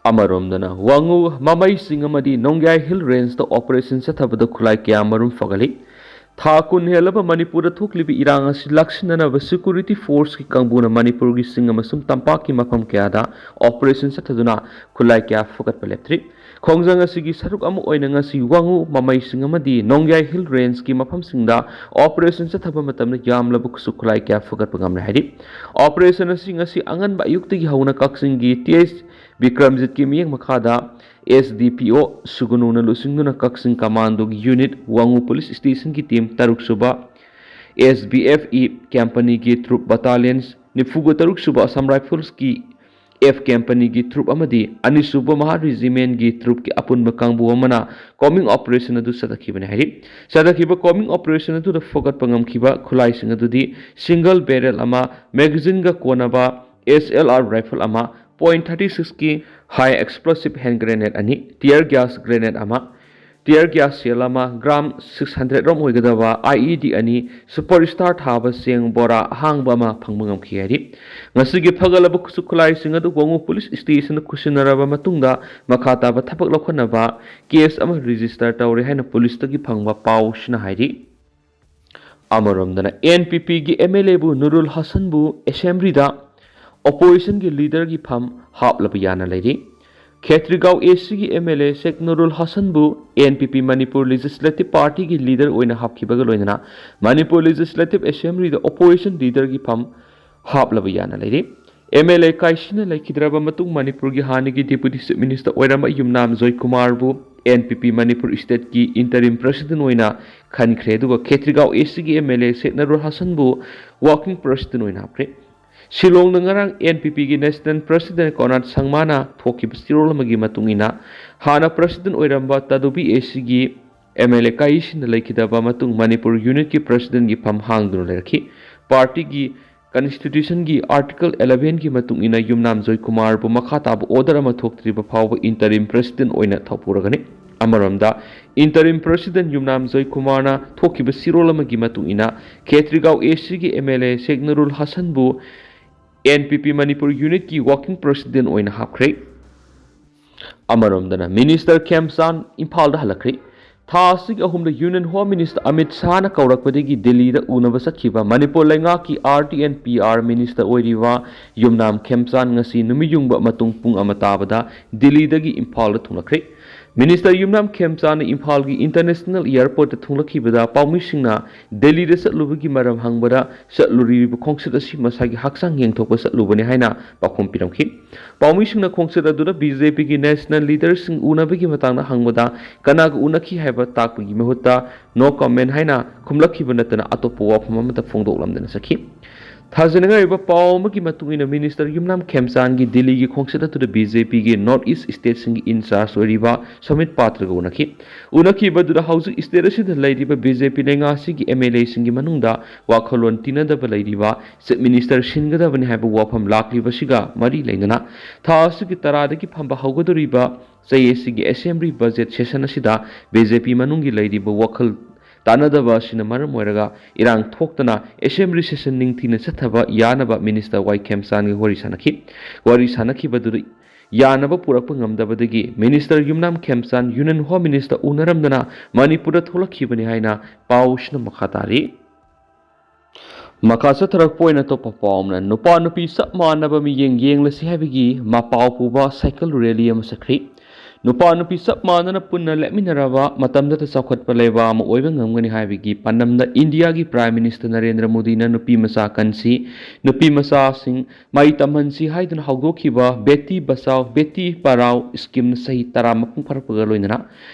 ꯑꯃꯔꯣꯝꯗꯅ ꯋꯥꯉꯨ, ꯃꯃꯩꯁꯤꯡ ꯑꯃꯗꯤ ꯅꯣꯡꯌꯥꯏ Hill Rangeꯇ operation ꯆꯠꯊꯕꯗ ꯈꯨꯠꯂꯥꯏ ꯀꯌꯥ ꯃꯔꯨꯝ ꯐꯒꯠꯂꯤ꯫ ꯊꯥ ꯀꯨꯟ ꯍꯦꯜꯂꯕ ꯃꯅꯤꯄꯨꯔꯗ ꯊꯣꯛꯂꯤꯕ ꯏꯔꯥꯡ ꯑꯁꯤ ꯂꯥꯛꯁꯤꯟꯅꯅꯕ security forceꯀꯤ ꯀꯥꯡꯕꯨꯅ ꯃꯅꯤꯄꯨꯔꯒꯤ ꯆꯤꯡ ꯑꯃꯁꯨꯡ ꯇꯝꯄꯥꯛꯀꯤ ꯃꯐꯝ ꯀꯌꯥꯗ operation ꯆꯠꯊꯗꯨꯅ ꯈꯨꯠꯂꯥꯏ ꯀꯌꯥ ꯐꯒꯠꯄ ꯂꯦꯞꯇ꯭ꯔꯤ꯫ ꯈꯣꯡꯖꯪ ꯑꯁꯤꯒꯤ ꯁꯔꯨꯛ ꯑꯃ ꯑꯣꯏꯅ ꯉꯁꯤ ꯋꯥꯉꯨ, ꯃꯃꯩꯁꯤꯡ ꯑꯃꯗꯤ ꯅꯣꯡꯌꯥꯏ Hill Rangeꯀꯤ ꯃꯐꯝꯁꯤꯡꯗ operation ꯆꯠꯊꯕ ꯃꯇꯝꯗ ꯌꯥꯝꯂꯕ ꯈꯨꯠꯁꯨ ꯈꯨꯠꯂꯥꯏ ꯀꯌꯥ ꯐꯒꯠꯄ ꯉꯝꯂꯦ ꯍꯥꯏꯔꯤ꯫ Operation ꯑꯁꯤ ꯉꯁꯤ ꯑꯉꯟꯕ ꯑꯌꯨꯛꯇꯒꯤ ꯍꯧꯅ ꯀꯛꯆꯤꯡꯒꯤ T H ꯕꯤꯀ꯭ꯔꯝꯖꯤꯠꯀꯤ ꯃꯤꯠꯌꯦꯡ ꯃꯈꯥꯗ S D P O ꯁꯨꯒꯅꯨꯅ ꯂꯨꯆꯤꯡꯗꯨꯅ ꯀꯛꯆꯤꯡ commandoꯒꯤ unit, ꯋꯥꯉꯨ police stationꯒꯤ team ꯇꯔꯨꯛ ꯁꯨꯕ S B F E companyꯒꯤ troop battalion ꯅꯤꯐꯨꯒ ꯇꯔꯨꯛ ꯁꯨꯕ Assam Riflesꯀꯤ F companyꯒꯤ troop ꯑꯃꯗꯤ ꯑꯅꯤꯁꯨꯕ ꯃꯍꯥ regimentꯀꯤ troopꯀꯤ ꯑꯄꯨꯟꯕ ꯀꯥꯡꯕꯨ ꯑꯃꯅ combing operation ꯑꯗꯨ ꯆꯠꯊꯈꯤꯕꯅꯤ ꯍꯥꯏꯔꯤ꯫ ꯆꯠꯊꯈꯤꯕ combing operation ꯑꯗꯨꯗ ꯐꯒꯠꯄ ꯉꯝꯈꯤꯕ ꯈꯨꯠꯂꯥꯏꯁꯤꯡ ꯑꯗꯨꯗꯤ single barrel ꯑꯃ, magazineꯒ ꯀꯣꯟꯅꯕ S L R rifle ꯑꯃ, point thirty sixꯀꯤ high explosive hand grenade ꯑꯅꯤ, tear gas grenade ꯑꯃ, tear gas shell ꯑꯃ, gram six hundred ꯔꯣꯝ ꯑꯣꯏꯒꯗꯕ I E D ꯑꯅꯤ, Super Star ꯊꯥꯕ ꯆꯦꯡ ꯕꯣꯔꯥ ꯑꯍꯥꯡꯕ ꯑꯃ ꯐꯪꯕ ꯉꯝꯈꯤ ꯍꯥꯏꯔꯤ꯫ ꯉꯁꯤꯒꯤ ꯐꯒꯠꯂꯕ ꯈꯨꯠꯁꯨ ꯈꯨꯠꯂꯥꯏꯁꯤꯡ ꯑꯗꯨ ꯋꯥꯉꯨ police stationꯗ ꯈꯨꯠꯁꯤꯟꯅꯔꯕ ꯃꯇꯨꯡꯗ ꯃꯈꯥ ꯇꯥꯕ ꯊꯕꯛ ꯂꯧꯈꯠꯅꯕ case ꯑꯃ register ꯇꯧꯔꯦ ꯍꯥꯏꯅ policeꯇꯒꯤ ꯐꯪꯕ ꯄꯥꯎꯁꯤꯅ ꯍꯥꯏꯔꯤ꯫ ꯑꯃꯔꯣꯝꯗꯅ N P Pꯒꯤ M L Aꯕꯨ ꯅꯨꯔꯨꯜ ꯍꯁꯟꯕꯨ assemblyꯗ oppositionꯒꯤ leaderꯒꯤ ꯐꯝ ꯍꯥꯞꯂꯕ ꯌꯥꯅ ꯂꯩꯔꯤ꯫ ꯈꯦꯇ꯭ꯔꯤꯒꯥꯎ ꯑꯦ ꯁꯤꯒꯤ M L A Sheikh Nurul ꯍꯁꯟꯕꯨ N P P Manipur legislative ꯄꯥꯔꯇꯤꯒꯤ ꯂꯤꯗꯔ ꯑꯣꯏꯅ ꯍꯥꯞꯈꯤꯕꯒ ꯂꯣꯏꯅꯅ ꯃꯅꯤꯄꯨꯔ ꯂꯦꯖꯤꯁꯂꯦꯇꯤꯚ ꯑꯦꯁꯦꯝꯕ꯭ꯂꯤꯗ ꯑꯣꯄꯣꯖꯤꯁꯟ ꯂꯤꯗꯔꯒꯤ ꯐꯝ ꯍꯥꯞꯂꯕ ꯌꯥꯅ ꯂꯩꯔꯤ꯫ ꯑꯦꯝ ꯑꯦꯜ ꯑꯦ ꯀꯥꯏꯁꯤꯅ ꯂꯩꯈꯤꯗ꯭ꯔꯕ ꯃꯇꯨꯡ ꯃꯅꯤꯄꯨꯔꯒꯤ ꯍꯥꯟꯅꯒꯤ ꯗꯦꯄꯨꯇꯤ ꯆꯤꯐ ꯃꯤꯅꯤꯁꯇꯔ ꯑꯣꯏꯔꯝꯕ ꯌꯨꯝꯅꯥꯝ ꯖꯣꯏꯀꯨꯃꯥꯔꯕꯨ ꯑꯦꯟ ꯄꯤ ꯄꯤ ꯃꯅꯤꯄꯨꯔ ꯁ꯭ꯇꯦꯠꯀꯤ ꯏꯟꯇꯔꯤꯝ ꯄ꯭ꯔꯁꯤꯗꯦꯟ ꯑꯣꯏꯅ ꯈꯟꯈ꯭ꯔꯦ, ꯑꯗꯨꯒ ꯈꯦꯇ꯭ꯔꯤꯒꯥꯎ ꯑꯦ ꯁꯤꯒꯤ M L A Sheikh Nurul ꯍꯁꯟꯕꯨ ꯋꯥꯔꯀꯤꯡ ꯄ꯭ꯔꯁꯤꯗꯦꯟ ꯑꯣꯏꯅ ꯍꯥꯞꯈ꯭ꯔꯦ꯫ ꯁꯤꯂꯣꯡꯗ ꯉꯔꯥꯡ ꯑꯦꯟ ꯄꯤ ꯄꯤꯒꯤ ꯅꯦꯁꯅꯦꯜ ꯄ꯭ꯔꯁꯤꯗꯦꯟ ꯀꯣꯅꯥꯠ ꯁꯪꯃꯥꯅ ꯊꯣꯛꯈꯤꯕ ꯆꯦꯔꯣꯜ ꯑꯃꯒꯤ ꯃꯇꯨꯡ ꯏꯟꯅ, ꯍꯥꯟꯅ ꯄ꯭ꯔꯁꯤꯗꯦꯟ ꯑꯣꯏꯔꯝꯕ ꯇꯗꯨꯕꯤ ꯑꯦ ꯁꯤꯒꯤ ꯑꯦꯝ ꯑꯦꯜ ꯑꯦ ꯀꯥꯏꯁꯤꯅ ꯂꯩꯈꯤꯗꯕ ꯃꯇꯨꯡ ꯃꯅꯤꯄꯨꯔ ꯌꯨꯅꯤꯠꯀꯤ ꯄ꯭ꯔꯁꯤꯗꯦꯟꯒꯤ ꯐꯝ ꯍꯥꯡꯗꯨꯅ ꯂꯩꯔꯛꯈꯤ꯫ ꯄꯥꯔꯇꯤꯒꯤ ꯀꯟꯁꯇꯤꯇ꯭ꯌꯨꯁꯟꯒꯤ ꯑꯥꯔꯇꯤꯀꯜ ꯑꯦꯂꯦꯚꯦꯟꯒꯤ ꯃꯇꯨꯡ ꯏꯟꯅ ꯌꯨꯝꯅꯥꯝ ꯖꯣꯏꯀꯨꯃꯥꯔꯕꯨ ꯃꯈꯥ ꯇꯥꯕ ꯑꯣꯔꯗꯔ ꯑꯃ ꯊꯣꯛꯇ꯭ꯔꯤꯕ ꯐꯥꯎꯕ ꯏꯟꯇꯔꯤꯝ ꯄ꯭ꯔꯁꯤꯗꯦꯟ ꯑꯣꯏꯅ ꯊꯧꯄꯨꯔꯒꯅꯤ꯫ ꯑꯃꯔꯣꯝꯗ, ꯏꯟꯇꯔꯤꯝ ꯄ꯭ꯔꯁꯤꯗꯦꯟ ꯌꯨꯝꯅꯥꯝ ꯖꯣꯏꯀꯨꯃꯥꯔꯅ ꯊꯣꯛꯈꯤꯕ ꯆꯦꯔꯣꯜ ꯑꯃꯒꯤ ꯃꯇꯨꯡ ꯏꯟꯅ, ꯈꯦꯇ꯭ꯔꯤꯒꯥꯎ ꯑꯦ ꯁꯤꯒꯤ M L A Sheikh Nurul ꯍꯁꯟꯕꯨ ꯑꯦꯟ ꯄꯤ ꯄꯤ ꯃꯅꯤꯄꯨꯔ ꯌꯨꯅꯤꯠꯀꯤ ꯋꯥꯔꯀꯤꯡ ꯄ꯭ꯔꯁꯤꯗꯦꯟ ꯑꯣꯏꯅ ꯍꯥꯞꯈ꯭ꯔꯦ꯫ ꯑꯃꯔꯣꯝꯗꯅ, ꯃꯤꯅꯤꯁꯇꯔ ꯈꯦꯝꯆꯥꯟ ꯏꯝꯐꯥꯜꯗ ꯍꯜꯂꯛꯈ꯭ꯔꯦ꯫ ꯊꯥ ꯑꯁꯤꯒꯤ ꯑꯍꯨꯝꯗ ꯌꯨꯅꯤꯌꯟ ꯍꯣꯝ ꯃꯤꯅꯤꯁꯇꯔ ꯑꯃꯤꯠ ꯁꯥꯍꯅ ꯀꯧꯔꯛꯄꯗꯒꯤ ꯗꯤꯜꯂꯤꯗ ꯎꯅꯕ ꯆꯠꯈꯤꯕ ꯃꯅꯤꯄꯨꯔ ꯂꯩꯉꯥꯛꯀꯤ R T N P R minister ꯑꯣꯏꯔꯤꯕ ꯌꯨꯝꯅꯥꯝ ꯈꯦꯝꯆꯥꯟ ꯉꯁꯤ ꯅꯨꯃꯤꯠꯌꯨꯡꯕ ꯃꯇꯨꯡ ꯄꯨꯡ ꯑꯃ ꯇꯥꯕꯗ ꯗꯤꯜꯂꯤꯗꯒꯤ ꯏꯝꯐꯥꯜꯗ ꯊꯨꯡꯂꯛꯈ꯭ꯔꯦ꯫ ꯃꯤꯅꯤꯁꯇꯔ ꯌꯨꯝꯅꯥꯝ ꯈꯦꯝꯆꯥꯟꯅ ꯏꯝꯐꯥꯜꯒꯤ ꯏꯟꯇꯔꯅꯦꯁꯅꯦꯜ ꯑꯦꯌꯔꯄꯣꯔꯠꯇ ꯊꯨꯡꯂꯛꯈꯤꯕꯗ ꯄꯥꯎꯃꯤꯁꯤꯡꯅ ꯗꯤꯜꯂꯤꯗ ꯆꯠꯂꯨꯕꯒꯤ ꯃꯔꯝ ꯍꯪꯕꯗ, ꯆꯠꯂꯨꯔꯤꯕ ꯈꯣꯡꯆꯠ ꯑꯁꯤ ꯃꯁꯥꯒꯤ ꯍꯛꯆꯥꯡ ꯌꯦꯡꯊꯣꯛꯄ ꯆꯠꯂꯨꯕꯅꯤ ꯍꯥꯏꯅ ꯄꯥꯎꯈꯨꯝ ꯄꯤꯔꯝꯈꯤ꯫ ꯄꯥꯎꯃꯤꯁꯤꯡꯅ ꯈꯣꯡꯆꯠ ꯑꯗꯨꯗ ꯕꯤ ꯖꯦ ꯄꯤꯒꯤ ꯅꯦꯁꯅꯦꯜ ꯂꯤꯗꯔꯁꯤꯡ ꯎꯅꯕꯒꯤ ꯃꯇꯥꯡꯗ ꯍꯪꯕꯗ, ꯀꯅꯥꯒ ꯎꯅꯈꯤ ꯍꯥꯏꯕ ꯇꯥꯛꯄꯒꯤ ꯃꯍꯨꯠꯇ "ꯅꯣ ꯀꯃꯦꯟ" ꯍꯥꯏꯅ ꯈꯨꯝꯂꯛꯈꯤꯕ ꯅꯠꯇꯅ ꯑꯇꯣꯞꯄ ꯋꯥꯐꯝ ꯑꯃꯠꯇ ꯐꯣꯡꯗꯣꯛꯂꯝꯗꯅ ꯆꯠꯈꯤ꯫ ꯊꯥꯖꯅꯤꯡꯉꯥꯏ ꯑꯣꯏꯕ ꯄꯥꯎ ꯑꯃꯒꯤ ꯃꯇꯨꯡ ꯏꯟꯅ, ꯃꯤꯅꯤꯁꯇꯔ ꯌꯨꯝꯅꯥꯝ ꯈꯦꯝꯆꯥꯟꯒꯤ ꯗꯤꯜꯂꯤꯒꯤ ꯈꯣꯡꯆꯠ ꯑꯗꯨꯗ ꯕꯤ ꯖꯦ ꯄꯤꯒꯤ ꯅꯣꯔꯠ ꯏꯁ ꯁ꯭ꯇꯦꯠꯁꯤꯡꯒꯤ ꯏꯟꯆꯥꯔꯖ ꯑꯣꯏꯔꯤꯕ ꯁꯣꯃꯤꯠ ꯄꯥꯇ꯭ꯔꯒ ꯎꯅꯈꯤ꯫ ꯎꯅꯈꯤꯕꯗꯨꯗ ꯍꯧꯖꯤꯛ ꯁ꯭ꯇꯦꯠ ꯑꯁꯤꯗ ꯂꯩꯔꯤꯕ ꯕꯤ ꯖꯦ ꯄꯤ ꯂꯩꯉꯥꯛꯁꯤꯒꯤ ꯑꯦꯝ ꯑꯦꯜ ꯑꯦꯁꯤꯡꯒꯤ ꯃꯅꯨꯡꯗ ꯋꯥꯈꯜꯂꯣꯟ ꯇꯤꯟꯅꯗꯕ ꯂꯩꯔꯤꯕ ꯆꯤꯐ ꯃꯤꯅꯤꯁꯇꯔ ꯁꯤꯟꯒꯗꯕꯅꯤ ꯍꯥꯏꯕ ꯋꯥꯐꯝ ꯂꯥꯛꯂꯤꯕꯁꯤꯒ ꯃꯔꯤ ꯂꯩꯅꯅ, ꯊꯥ ꯑꯁꯤꯒꯤ ꯇꯔꯥꯗꯒꯤ ꯐꯝꯕ ꯍꯧꯒꯗꯧꯔꯤꯕ ꯆꯍꯤ ꯑꯁꯤꯒꯤ ꯑꯦꯁꯦꯝꯕ꯭ꯂꯤ ꯕꯖꯦꯠ ꯁꯦꯁꯟ ꯑꯁꯤꯗ ꯕꯤ ꯖꯦ ꯄꯤ ꯃꯅꯨꯡꯒꯤ ꯂꯩꯔꯤꯕ ꯋꯥꯈꯜ ꯇꯥꯟꯅꯗꯕ ꯑꯁꯤꯅ ꯃꯔꯝ ꯑꯣꯏꯔꯒ ꯏꯔꯥꯡ ꯊꯣꯛꯇꯅ ꯑꯦꯁꯦꯝꯕ꯭ꯂꯤ ꯁꯦꯁꯟ ꯅꯤꯡꯊꯤꯅ ꯆꯠꯊꯕ ꯌꯥꯅꯕ ꯃꯤꯅꯤꯁꯇꯔ ꯋꯥꯏ ꯈꯦꯝꯆꯥꯟꯒ ꯋꯥꯔꯤ ꯁꯥꯟꯅꯈꯤ꯫ ꯋꯥꯔꯤ ꯁꯥꯟꯅꯈꯤꯕꯗꯨꯗ ꯌꯥꯅꯕ ꯄꯨꯔꯛꯄ ꯉꯝꯗꯕꯗꯒꯤ ꯃꯤꯅꯤꯁꯇꯔ ꯌꯨꯝꯅꯥꯝ ꯈꯦꯝꯆꯥꯟ ꯌꯨꯅꯤꯌꯟ ꯍꯣꯝ ꯃꯤꯅꯤꯁꯇꯔ ꯎꯅꯔꯝꯗꯅ ꯃꯅꯤꯄꯨꯔꯗ ꯊꯣꯛꯂꯛꯈꯤꯕꯅꯤ ꯍꯥꯏꯅ ꯄꯥꯎꯁꯤꯅ ꯃꯈꯥ ꯇꯥꯔꯤ꯫ ꯃꯈꯥ ꯆꯠꯊꯔꯛꯄ ꯑꯣꯏꯅ ꯑꯇꯣꯞꯄ ꯄꯥꯎ ꯑꯃꯅ, ꯅꯨꯄꯥ ꯅꯨꯄꯤ ꯆꯞ ꯃꯥꯟꯅꯕ ꯃꯤꯠꯌꯦꯡ ꯌꯦꯡꯂꯁꯤ ꯍꯥꯏꯕꯒꯤ ꯃꯄꯥꯎ ꯄꯨꯕ ꯁꯥꯏꯀꯜ ꯔꯦꯂꯤ ꯑꯃ ꯆꯠꯈ꯭ꯔꯤ꯫ ꯅꯨꯄꯥ ꯅꯨꯄꯤ ꯆꯞ ꯃꯥꯟꯅꯅ ꯄꯨꯟꯅ ꯂꯦꯞꯃꯤꯟꯅꯔꯕ ꯃꯇꯝꯗꯇ ꯆꯥꯎꯈꯠꯄ ꯂꯩꯕꯥꯛ ꯑꯃ ꯑꯣꯏꯕ ꯉꯝꯒꯅꯤ ꯍꯥꯏꯕꯒꯤ ꯄꯥꯟꯗꯝꯗ ꯏꯟꯗꯤꯌꯥꯒꯤ Prime Minister ꯅꯔꯦꯟꯗ꯭ꯔ ꯃꯣꯗꯤꯅ ꯅꯨꯄꯤ ꯃꯆꯥ ꯀꯟꯁꯤ, ꯅꯨꯄꯤ ꯃꯆꯥꯁꯤꯡ ꯃꯍꯩ ꯇꯝꯍꯟꯁꯤ ꯍꯥꯏꯗꯨꯅ ꯍꯧꯗꯣꯛꯈꯤꯕ ꯕꯦꯇꯤ ꯕꯆꯥꯎ ꯕꯦꯇꯤ ꯄꯔꯥꯎ scheme ꯅ ꯆꯍꯤ ꯇꯔꯥ ꯃꯄꯨꯡ ꯐꯥꯔꯛꯄꯒ ꯂꯣꯏꯅꯅ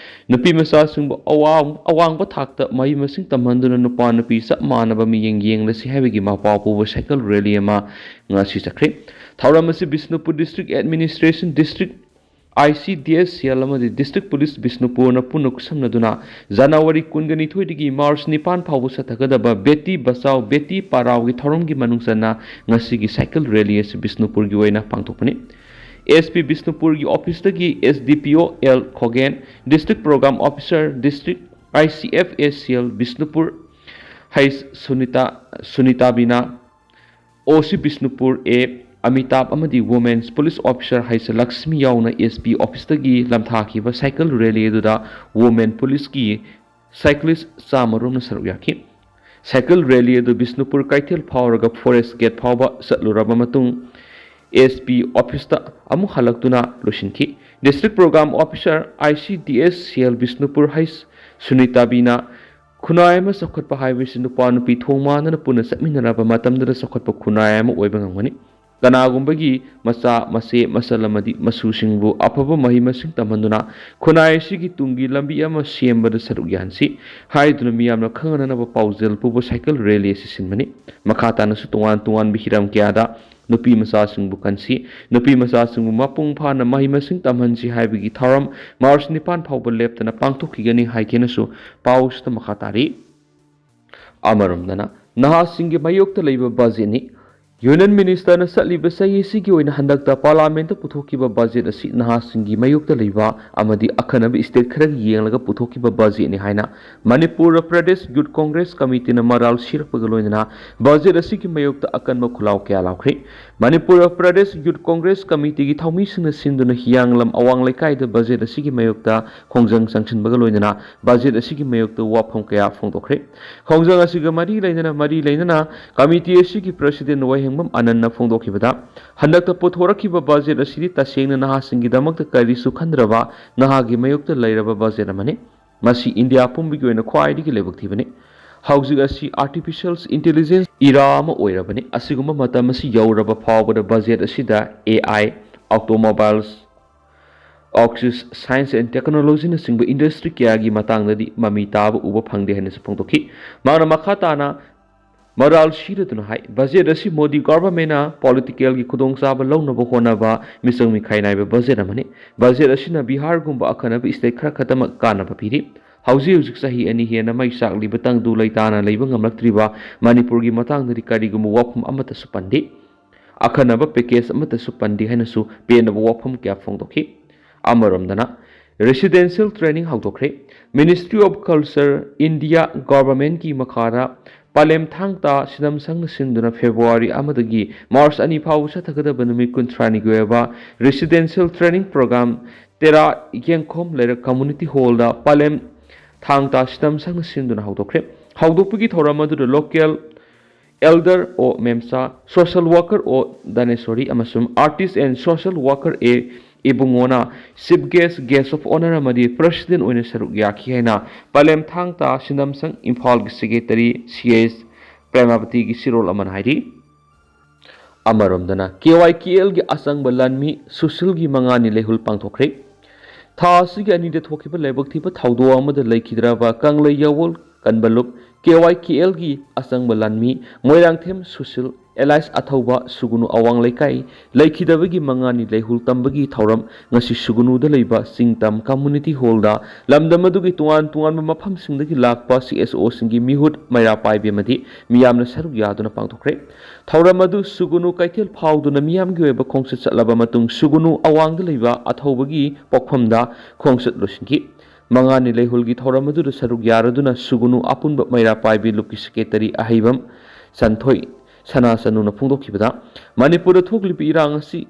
ꯅꯨꯄꯤ ꯃꯆꯥꯁꯤꯡꯕꯨ ꯑꯋꯥꯡ-, ꯑꯋꯥꯡꯕ ꯊꯥꯛꯇ ꯃꯍꯩ ꯃꯁꯤꯡ ꯇꯝꯍꯟꯗꯨꯅ ꯅꯨꯄꯥ ꯅꯨꯄꯤ ꯆꯞ ꯃꯥꯟꯅꯕ ꯃꯤꯠꯌꯦꯡ ꯌꯦꯡꯂꯁꯤ ꯍꯥꯏꯕꯒꯤ ꯃꯄꯥꯎ ꯄꯨꯕ ꯁꯥꯏꯀꯜ ꯔꯦꯂꯤ ꯑꯃ ꯉꯁꯤ ꯆꯠꯈ꯭ꯔꯦ꯫ ꯊꯧꯔꯝ ꯑꯁꯤ Bishnupur District Administration, District I C D S cell ꯑꯃꯗꯤ District Police ꯕꯤꯁꯅꯨꯄꯨꯔꯅ ꯄꯨꯟꯅ ꯈꯨꯠꯁꯝꯅꯗꯨꯅ ꯖꯅꯋꯥꯔꯤ ꯀꯨꯟꯒ ꯅꯤꯊꯣꯏꯗꯒꯤ ꯃꯥꯔꯆ ꯅꯤꯄꯥꯟ ꯐꯥꯎꯕ ꯆꯠꯊꯒꯗꯕ ꯕꯦꯇꯤ ꯕꯆꯥꯎ ꯕꯦꯇꯤ ꯄꯔꯥꯎꯒꯤ ꯊꯧꯔꯝꯒꯤ ꯃꯅꯨꯡ ꯆꯟꯅ ꯉꯁꯤꯒꯤ ꯁꯥꯏꯀꯜ ꯔꯦꯂꯤ ꯑꯁꯤ ꯕꯤꯁꯅꯨꯄꯨꯔꯒꯤ ꯑꯣꯏꯅ ꯄꯥꯡꯊꯣꯛꯄꯅꯤ꯫ S P ꯕꯤꯁꯅꯨꯄꯨꯔꯒꯤ office ꯇꯒꯤ S D P O L ꯈꯣꯒꯦꯟ, District Program Officer, District I C F A cell Bishnupur H Sunita, Sunita Bina, O C Bishnupur A ꯑꯃꯤꯇꯥꯕ ꯑꯃꯗꯤ Women's Police Officer ꯍꯩꯁ ꯂꯛꯁꯃꯤ ꯌꯥꯎꯅ S P office ꯇꯒꯤ ꯂꯝꯊꯥꯈꯤꯕ ꯁꯥꯏꯀꯜ ꯔꯦꯂꯤ ꯑꯗꯨꯗ Women Police ꯀꯤ cyclist ꯆꯥꯝꯃ ꯔꯣꯝꯅ ꯁꯔꯨꯛ ꯌꯥꯈꯤ꯫ Cycle rally ꯑꯗꯨ ꯕꯤꯁꯅꯨꯄꯨꯔ ꯀꯩꯊꯦꯜ ꯐꯥꯎꯔꯒ Forest Gate ꯐꯥꯎꯕ ꯆꯠꯂꯨꯔꯕ ꯃꯇꯨꯡ, S P office ꯇ ꯑꯃꯨꯛ ꯍꯜꯂꯛꯇꯨꯅ ꯂꯣꯏꯁꯤꯟꯈꯤ꯫ District Program Officer I C D S cell Bishnupur ꯍꯩꯁ ꯁꯨꯅꯤꯇꯥ ꯕꯤꯅꯥ, ꯈꯨꯟꯅꯥꯏ ꯑꯃ ꯆꯥꯎꯈꯠꯄ ꯍꯥꯏꯕꯁꯤ ꯅꯨꯄꯥ ꯅꯨꯄꯤ ꯊꯣꯡ ꯃꯥꯟꯅꯅ ꯄꯨꯟꯅ ꯆꯠꯃꯤꯟꯅꯔꯕ ꯃꯇꯝꯗꯗ ꯆꯥꯎꯈꯠꯄ ꯈꯨꯟꯅꯥꯏ ꯑꯃ ꯑꯣꯏꯕ ꯉꯝꯒꯅꯤ꯫ ꯀꯅꯥꯒꯨꯝꯕꯒꯤ ꯃꯆꯥ, ꯃꯆꯦ, ꯃꯆꯜ ꯑꯃꯗꯤ ꯃꯁꯨꯁꯤꯡꯕꯨ ꯑꯐꯕ ꯃꯍꯩ ꯃꯁꯤꯡ ꯇꯝꯍꯟꯗꯨꯅ ꯈꯨꯟꯅꯥꯏ ꯑꯁꯤꯒꯤ ꯇꯨꯡꯒꯤ ꯂꯝꯕꯤ ꯑꯃ ꯁꯦꯝꯕꯗ ꯁꯔꯨꯛ ꯌꯥꯍꯟꯁꯤ ꯍꯥꯏꯗꯨꯅ ꯃꯤꯌꯥꯝꯅ ꯈꯪꯍꯟꯅꯅꯕ ꯄꯥꯎꯖꯦꯜ ꯄꯨꯕ ꯁꯥꯏꯀꯜ ꯔꯦꯂꯤ ꯑꯁꯤ ꯁꯤꯟꯕꯅꯤ꯫ ꯃꯈꯥ ꯇꯥꯅꯁꯨ ꯇꯣꯉꯥꯟ ꯇꯣꯉꯥꯟꯕ ꯍꯤꯔꯝ ꯀꯌꯥꯗ ꯅꯨꯄꯤ ꯃꯆꯥꯁꯤꯡꯕꯨ ꯀꯟꯁꯤ, ꯅꯨꯄꯤ ꯃꯆꯥꯁꯤꯡꯕꯨ ꯃꯄꯨꯡ ꯐꯥꯅ ꯃꯍꯩ ꯃꯁꯤꯡ ꯇꯝꯍꯟꯁꯤ ꯍꯥꯏꯕꯒꯤ ꯊꯧꯔꯝ ꯃꯥꯔꯆ ꯅꯤꯄꯥꯟ ꯐꯥꯎꯕ ꯂꯦꯞꯇꯅ ꯄꯥꯡꯊꯣꯛꯈꯤꯒꯅꯤ ꯍꯥꯏꯈꯤꯅꯁꯨ ꯄꯥꯎꯁꯤꯗ ꯃꯈꯥ ꯇꯥꯔꯤ꯫ ꯑꯃꯔꯣꯝꯗꯅ, ꯅꯍꯥꯁꯤꯡꯒꯤ ꯃꯥꯌꯣꯛꯇ ꯂꯩꯕ ꯕꯖꯦꯠꯅꯤ꯫ Union Minister ꯅ ꯆꯠꯂꯤꯕ ꯆꯍꯤ ꯑꯁꯤꯒꯤ ꯑꯣꯏꯅ ꯍꯟꯗꯛꯇ Parliament ꯇ ꯄꯨꯊꯣꯛꯈꯤꯕ ꯕꯖꯦꯠ ꯑꯁꯤ ꯅꯍꯥꯁꯤꯡꯒꯤ ꯃꯥꯌꯣꯛꯇ ꯂꯩꯕ ꯑꯃꯗꯤ ꯑꯈꯟꯅꯕ state ꯈꯔꯒꯤ ꯌꯦꯡꯂꯒ ꯄꯨꯊꯣꯛꯈꯤꯕ ꯕꯖꯦꯠꯅꯤ ꯍꯥꯏꯅ Manipur Pradesh Youth Congress Committee ꯅ ꯃꯔꯥꯜ ꯁꯤꯔꯛꯄꯒ ꯂꯣꯏꯅꯅ ꯕꯖꯦꯠ ꯑꯁꯤꯒꯤ ꯃꯥꯌꯣꯛꯇ ꯑꯀꯟꯕ ꯈꯨꯜꯂꯥꯎ ꯀꯌꯥ ꯂꯥꯎꯈ꯭ꯔꯦ꯫ ꯃꯅꯤꯄꯨꯔ ꯄ꯭ꯔꯗꯦꯁ ꯌꯨꯠ ꯀꯣꯡꯒ꯭ꯔꯦꯁ ꯀꯃꯤꯇꯤꯒꯤ ꯊꯧꯃꯤꯁꯤꯡꯅ ꯁꯤꯟꯗꯨꯅ ꯍꯤꯌꯥꯡꯂꯝ ꯑꯋꯥꯡ ꯂꯩꯀꯥꯏꯗ ꯕꯖꯦꯠ ꯑꯁꯤꯒꯤ ꯃꯥꯌꯣꯛꯇ ꯈꯣꯡꯖꯪ ꯆꯪꯁꯤꯟꯕꯒ ꯂꯣꯏꯅꯅ ꯕꯖꯦꯠ ꯑꯁꯤꯒꯤ ꯃꯥꯌꯣꯛꯇ ꯋꯥꯐꯝ ꯀꯌꯥ ꯐꯣꯡꯗꯣꯛꯈ꯭ꯔꯦ꯫ ꯈꯣꯡꯖꯪ ꯑꯁꯤꯒ ꯃꯔꯤ ꯂꯩꯅꯅ ꯃꯔꯤ ꯂꯩꯅꯅ ꯀꯃꯤꯇꯤ ꯑꯁꯤꯒꯤ ꯄ꯭ꯔꯁꯤꯗꯦꯟ ꯋꯥꯍꯦꯡꯕꯝ ꯑꯅꯟꯅ ꯐꯣꯡꯗꯣꯛꯈꯤꯕꯗ, ꯍꯟꯗꯛꯇ ꯄꯨꯊꯣꯔꯛꯈꯤꯕ ꯕꯖꯦꯠ ꯑꯁꯤꯗꯤ ꯇꯁꯦꯡꯅ ꯅꯍꯥꯁꯤꯡꯒꯤꯗꯃꯛꯇ ꯀꯔꯤꯁꯨ ꯈꯟꯗ꯭ꯔꯕ ꯅꯍꯥꯒꯤ ꯃꯥꯌꯣꯛꯇ ꯂꯩꯔꯕ ꯕꯖꯦꯠ ꯑꯃꯅꯤ꯫ ꯃꯁꯤ ꯏꯟꯗꯤꯌꯥ ꯄꯨꯝꯕꯒꯤ ꯑꯣꯏꯅ ꯈ꯭ꯋꯥꯏꯗꯒꯤ ꯂꯥꯏꯕꯛ ꯊꯤꯕꯅꯤ꯫ ꯍꯧꯖꯤꯛ ꯑꯁꯤ artificial intelligence era ꯑꯃ ꯑꯣꯏꯔꯕꯅꯤ꯫ ꯑꯁꯤꯒꯨꯝꯕ ꯃꯇꯝ ꯑꯁꯤ ꯌꯧꯔꯕ ꯐꯥꯎꯕꯗ ꯕꯖꯦꯠ ꯑꯁꯤꯗ A I, automobiles, oxys, science and technologyꯅꯆꯤꯡꯕ industry ꯀꯌꯥꯒꯤ ꯃꯇꯥꯡꯗꯗꯤ ꯃꯃꯤ ꯇꯥꯕ ꯎꯕ ꯐꯪꯗꯦ ꯍꯥꯏꯅꯁꯨ ꯐꯣꯡꯗꯣꯛꯈꯤ꯫ ꯃꯍꯥꯛꯅ ꯃꯈꯥ ꯇꯥꯅ ꯃꯔꯥꯜ ꯁꯤꯔꯗꯨꯅ ꯍꯥꯏ, ꯕꯖꯦꯠ ꯑꯁꯤ ꯃꯣꯗꯤ governmentꯅ politicalꯒꯤ ꯈꯨꯗꯣꯡꯆꯥꯕ ꯂꯧꯅꯕ ꯍꯣꯠꯅꯕ ꯃꯤꯆꯪ ꯃꯤꯈꯥꯏ ꯅꯥꯏꯕ ꯕꯖꯦꯠ ꯑꯃꯅꯤ꯫ ꯕꯖꯦꯠ ꯑꯁꯤꯅ ꯕꯤꯍꯥꯔꯒꯨꯝꯕ ꯑꯈꯟꯅꯕ state ꯈꯔ ꯈꯛꯇꯃꯛ ꯀꯥꯟꯅꯕ ꯄꯤꯔꯤ꯫ ꯍꯧꯖꯤꯛ ꯍꯧꯖꯤꯛ ꯆꯍꯤ ꯑꯅꯤ ꯍꯦꯟꯅ ꯃꯩ ꯆꯥꯛꯂꯤꯕ ꯇꯪꯗꯨ ꯂꯩꯇꯥꯅ ꯂꯩꯕ ꯉꯝꯂꯛꯇ꯭ꯔꯤꯕ ꯃꯅꯤꯄꯨꯔꯒꯤ ꯃꯇꯥꯡꯗꯗꯤ ꯀꯔꯤꯒꯨꯝꯕ ꯋꯥꯐꯝ ꯑꯃꯠꯇꯁꯨ ꯄꯟꯗꯦ꯫ ꯑꯈꯟꯅꯕ package ꯑꯃꯠꯇꯁꯨ ꯄꯟꯗꯦ ꯍꯥꯏꯅꯁꯨ ꯄꯦꯟꯗꯕ ꯋꯥꯐꯝ ꯀꯌꯥ ꯐꯣꯡꯗꯣꯛꯈꯤ꯫ ꯑꯃꯔꯣꯝꯗꯅ residential training ꯍꯧꯗꯣꯛꯈ꯭ꯔꯦ꯫ Ministry of Culture, ꯏꯟꯗꯤꯌꯥ governmentꯀꯤ ꯃꯈꯥꯗ ꯄꯂꯦꯝ ꯊꯥꯡ ꯇꯥ ꯁꯤꯗꯝ ꯁꯪꯅ ꯁꯤꯟꯗꯨꯅ February ꯑꯃꯗꯒꯤ March ꯑꯅꯤ ꯐꯥꯎꯕ ꯆꯠꯊꯒꯗꯕ ꯅꯨꯃꯤꯠ ꯀꯨꯟꯊ꯭ꯔꯥꯅꯤꯒꯤ ꯑꯣꯏꯕ residential training program ꯇꯦꯔꯥ ꯌꯦꯡꯈꯣꯝ ꯂꯩꯔꯛ community hallꯗ ꯄꯂꯦꯝ ꯊꯥꯡ ꯇꯥ ꯁꯤꯗꯝ ꯁꯪꯅ ꯁꯤꯟꯗꯨꯅ ꯍꯧꯗꯣꯛꯈ꯭ꯔꯦ꯫ ꯍꯧꯗꯣꯛꯄꯒꯤ ꯊꯧꯔꯝ ꯑꯗꯨꯗ local elder ꯑꯣ ꯃꯦꯝꯆꯥ, social worker ꯑꯣ ꯗꯥꯅꯦꯁꯣꯔꯤ ꯑꯃꯁꯨꯡ artist and social worker A ꯏꯕꯨꯡꯉꯣꯅ chief guest, guest of honour ꯑꯃꯗꯤ president ꯑꯣꯏꯅ ꯁꯔꯨꯛ ꯌꯥꯈꯤ ꯍꯥꯏꯅ ꯄꯂꯦꯝ ꯊꯥꯡ ꯇꯥ ꯁꯤꯗꯝ ꯁꯪ ꯏꯝꯐꯥꯜꯒꯤ secretary C H ꯄ꯭ꯔꯦꯃꯥꯕꯇꯤꯒꯤ ꯁꯤꯔꯣꯜ ꯑꯃꯅ ꯍꯥꯏꯔꯤ꯫ ꯑꯃꯔꯣꯝꯗꯅ KYKLꯒꯤ ꯑꯆꯪꯕ ꯂꯥꯟꯃꯤ ꯁꯨꯁꯤꯜꯒꯤ ꯃꯉꯥꯅꯤ ꯂꯩꯍꯨꯜ ꯄꯥꯡꯊꯣꯛꯈ꯭ꯔꯦ꯫ ꯊꯥ ꯑꯁꯤꯒꯤ ꯑꯅꯤꯗ ꯊꯣꯛꯈꯤꯕ ꯂꯥꯏꯕꯛ ꯊꯤꯕ ꯊꯧꯗꯣꯛ ꯑꯃꯗ ꯂꯩꯈꯤꯗ꯭ꯔꯕ ꯀꯪꯂꯩ ꯌꯥꯋꯣꯜ ꯀꯟꯕꯂꯨꯞ KYKLꯒꯤ ꯑꯆꯪꯕ ꯂꯥꯟꯃꯤ ꯃꯣꯏꯔꯥꯡꯊꯦꯝ ꯁꯨꯁꯤꯜ alias ꯑꯊꯧꯕ ꯁꯨꯒꯨꯅꯨ ꯑꯋꯥꯡ ꯂꯩꯀꯥꯏ ꯂꯩꯈꯤꯗꯕꯒꯤ ꯃꯉꯥꯅꯤ ꯂꯩꯍꯨꯜ ꯇꯝꯕꯒꯤ ꯊꯧꯔꯝ ꯉꯁꯤ ꯁꯨꯒꯨꯅꯨꯗ ꯂꯩꯕ ꯆꯤꯡꯇꯝ community hallꯗ ꯂꯝꯗꯝ ꯑꯗꯨꯒꯤ ꯇꯣꯉꯥꯟ ꯇꯣꯉꯥꯟꯕ ꯃꯐꯝꯁꯤꯡꯗꯒꯤ ꯂꯥꯛꯄ CSOꯁꯤꯡꯒꯤ ꯃꯤꯍꯨꯠ ꯃꯩꯔꯥ ꯄꯥꯏꯕꯤ ꯑꯃꯗꯤ ꯃꯤꯌꯥꯝꯅ ꯁꯔꯨꯛ ꯌꯥꯗꯨꯅ ꯄꯥꯡꯊꯣꯛꯈ꯭ꯔꯦ꯫ ꯊꯧꯔꯝ ꯑꯗꯨ ꯁꯨꯒꯨꯅꯨ ꯀꯩꯊꯦꯜ ꯐꯥꯎꯗꯨꯅ ꯃꯤꯌꯥꯝꯒꯤ ꯑꯣꯏꯕ ꯈꯣꯡꯆꯠ ꯆꯠꯂꯕ ꯃꯇꯨꯡ ꯁꯨꯒꯨꯅꯨ ꯑꯋꯥꯡꯗ ꯂꯩꯕ ꯑꯊꯧꯕꯒꯤ ꯄꯣꯛꯐꯝꯗ ꯈꯣꯡꯆꯠ ꯂꯣꯏꯁꯤꯟꯈꯤ꯫ ꯃꯉꯥꯅꯤ ꯂꯩꯍꯨꯜꯒꯤ ꯊꯧꯔꯝ ꯑꯗꯨꯗ ꯁꯔꯨꯛ ꯌꯥꯔꯗꯨꯅ ꯁꯨꯒꯨꯅꯨ ꯑꯄꯨꯟꯕ ꯃꯩꯔꯥ ꯄꯥꯏꯕꯤ ꯂꯨꯞꯀꯤ secretary ꯑꯍꯩꯕꯝ ꯁꯟꯊꯣꯏ, ꯁꯅꯥ ꯆꯅꯨꯅ ꯐꯣꯡꯗꯣꯛꯈꯤꯕꯗ, ꯃꯅꯤꯄꯨꯔꯗ ꯊꯣꯛꯂꯤꯕ ꯏꯔꯥꯡ ꯑꯁꯤ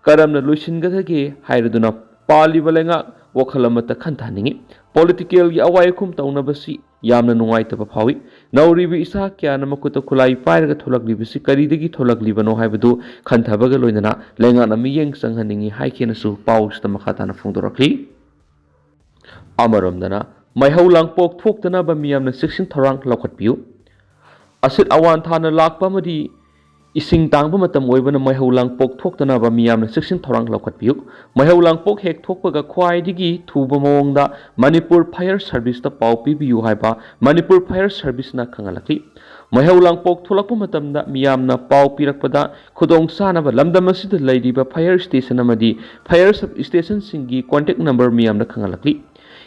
ꯀꯔꯝꯅ ꯂꯣꯏꯁꯤꯟꯒꯗꯒꯦ ꯍꯥꯏꯔꯗꯨꯅ ꯄꯥꯜꯂꯤꯕ ꯂꯩꯉꯥꯛ ꯋꯥꯈꯜ ꯑꯃꯠꯇ ꯈꯟꯊꯅꯤꯡꯏ꯫ ꯄꯣꯂꯤꯇꯤꯀꯦꯜꯒꯤ ꯑꯋꯥꯏ ꯑꯈꯨꯝ ꯇꯧꯅꯕꯁꯤ ꯌꯥꯝꯅ ꯅꯨꯡꯉꯥꯏꯇꯕ ꯐꯥꯎꯏ꯫ ꯅꯧꯔꯤꯕ ꯏꯆꯥ ꯀꯌꯥꯅ ꯃꯈꯨꯠꯇ ꯈꯨꯠꯂꯥꯏ ꯄꯥꯏꯔꯒ ꯊꯣꯛꯂꯛꯂꯤꯕꯁꯤ ꯀꯔꯤꯗꯒꯤ ꯊꯣꯛꯂꯛꯂꯤꯕꯅꯣ ꯍꯥꯏꯕꯗꯨ ꯈꯟꯊꯕꯒ ꯂꯣꯏꯅꯅ ꯂꯩꯉꯥꯛꯅ ꯃꯤꯠꯌꯦꯡ ꯆꯪꯍꯟꯅꯤꯡꯏ ꯍꯥꯏꯈꯤꯅꯁꯨ ꯄꯥꯎꯁꯤꯗ ꯃꯈꯥ ꯇꯥꯅ ꯐꯣꯡꯗꯣꯔꯛꯂꯤ꯫ ꯑꯃꯔꯣꯝꯗꯅ, ꯃꯩꯍꯧ ꯂꯥꯡꯄꯣꯛ ꯊꯣꯛꯇꯅꯕ ꯃꯤꯌꯥꯝꯅ ꯆꯦꯛꯁꯤꯟ ꯊꯧꯔꯥꯡ ꯂꯧꯈꯠꯄꯤꯌꯨ꯫ ꯑꯁꯤꯠ ꯑꯋꯥꯟ ꯊꯥꯅ ꯂꯥꯛꯄ ꯑꯃꯗꯤ ꯏꯁꯤꯡ ꯇꯥꯡꯕ ꯃꯇꯝ ꯑꯣꯏꯕꯅ ꯃꯩꯍꯧ ꯂꯥꯡꯄꯣꯛ ꯊꯣꯛꯇꯅꯕ ꯃꯤꯌꯥꯝꯅ ꯆꯦꯛꯁꯤꯟ ꯊꯧꯔꯥꯡ ꯂꯧꯈꯠꯄꯤꯌꯨ꯫ ꯃꯩꯍꯧ ꯂꯥꯡꯄꯣꯛ ꯍꯦꯛ ꯊꯣꯛꯄꯒ ꯈ꯭ꯋꯥꯏꯗꯒꯤ ꯊꯨꯕ ꯃꯑꯣꯡꯗ ꯃꯅꯤꯄꯨꯔ ꯐꯥꯌꯔ ꯁꯥꯔꯚꯤꯁꯇ ꯄꯥꯎ ꯄꯤꯕꯤꯌꯨ ꯍꯥꯏꯕ ꯃꯅꯤꯄꯨꯔ ꯐꯥꯌꯔ ꯁꯥꯔꯚꯤꯁꯅ ꯈꯪꯍꯜꯂꯛꯂꯤ꯫ ꯃꯩꯍꯧ ꯂꯥꯡꯄꯣꯛ ꯊꯣꯛꯂꯛꯄ ꯃꯇꯝꯗ ꯃꯤꯌꯥꯝꯅ ꯄꯥꯎ ꯄꯤꯔꯛꯄꯗ ꯈꯨꯗꯣꯡ ꯆꯥꯅꯕ ꯂꯝꯗꯝ ꯑꯁꯤꯗ ꯂꯩꯔꯤꯕ ꯐꯥꯌꯔ ꯁ꯭ꯇꯦꯁꯟ ꯑꯃꯗꯤ ꯐꯥꯌꯔ ꯁꯕ ꯁ꯭ꯇꯦꯁꯟꯁꯤꯡꯒꯤ ꯀꯣꯟꯇꯦꯛ ꯅꯝꯕꯔ ꯃꯤꯌꯥꯝꯅ ꯈꯪꯍꯜꯂꯛꯂꯤ꯫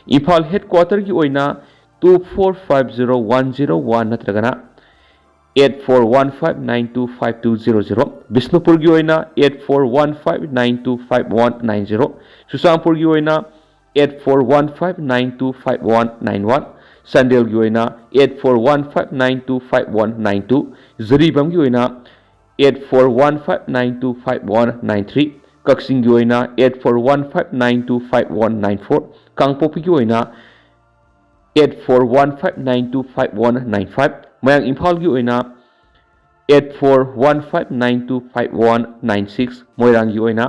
ꯏꯝꯐꯥꯜ ꯍꯦꯗ ꯀ꯭ꯋꯥꯇꯔꯒꯤ ꯑꯣꯏꯅ two four five zero one zero one ꯅꯠꯇ꯭ꯔꯒꯅ eight four one five nine two five two zero zero, ꯕꯤꯁꯅꯨꯄꯨꯔꯒꯤ ꯑꯣꯏꯅ eight four one five nine two five one nine zero, ꯆꯨꯔꯆꯥꯟꯄꯨꯔꯒꯤ ꯑꯣꯏꯅ eight four one five nine two five one nine one, ꯆꯥꯟꯗꯦꯜꯒꯤ ꯑꯣꯏꯅ eight four one five nine two five one nine two, ꯖꯤꯔꯤꯕꯥꯝꯒꯤ ꯑꯣꯏꯅ eight four one five nine two five one nine three, ꯀꯛꯆꯤꯡꯒꯤ ꯑꯣꯏꯅ eight four one five nine two five one nine four, ꯀꯥꯡꯄꯣꯛꯄꯤꯒꯤ ꯑꯣꯏꯅ eight four one five nine two five one nine five, ꯃꯌꯥꯡ ꯏꯝꯐꯥꯜꯒꯤ ꯑꯣꯏꯅ eight four one five nine two five one nine six, ꯃꯣꯏꯔꯥꯡꯒꯤ ꯑꯣꯏꯅ